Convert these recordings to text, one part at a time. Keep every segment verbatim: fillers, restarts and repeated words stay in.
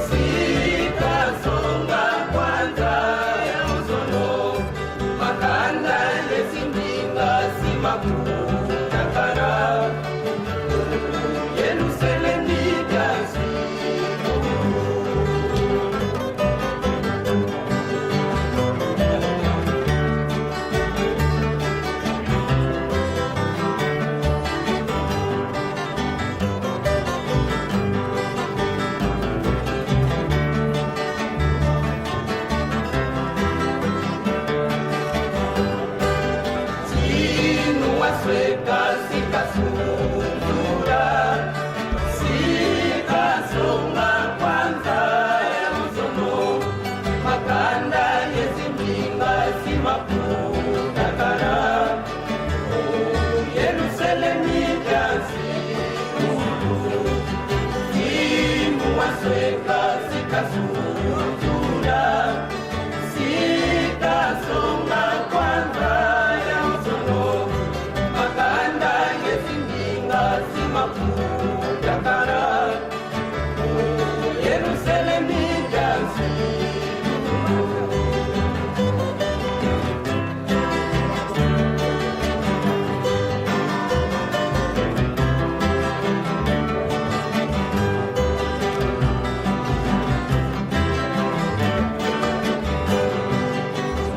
Sika songa kwanza ya nzono, makanda ye zi ndinga si makutakana. Yelusalemi biansi. Ntinu wasweka sika sunzula, sika songa kwanza ya nzono, makanda ye zi ndinga si makutakana. Yelusalemi biansi. Ntinu wasweka sika sunzula, sika songa kwanza ya nzono, makanda ye zi ndinga si makutakana. Yelusalemi biansi.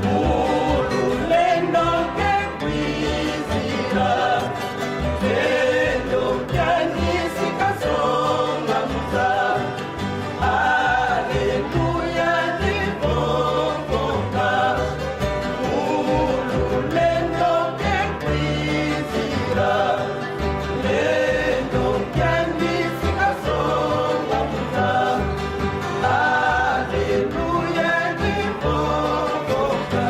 Mu lulendo ke kwizila, lendo kiani si kasonga muza. Aleluya, ndivomboka, mu lulendo ke kwizila, lendo kiani si kasonga muza. Aleluya, ndivomboka.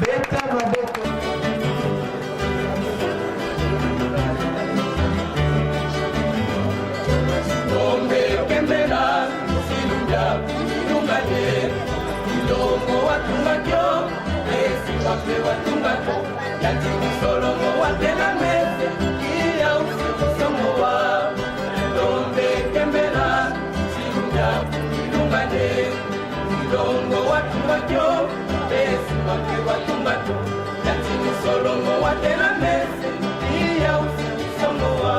Beta maboko. Ndombe kembela, silunga, ilungane, ilongo watunga kio, esi wape watunga ko, yandi musolo mo watela mese, iya usi kusongo wa. Ndombe kembela, silunga, ilungane, ilongo watunga kio, esi wape watunga ko, yandi musolo mo watela mese, iya usi kusongo wa.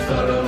Solo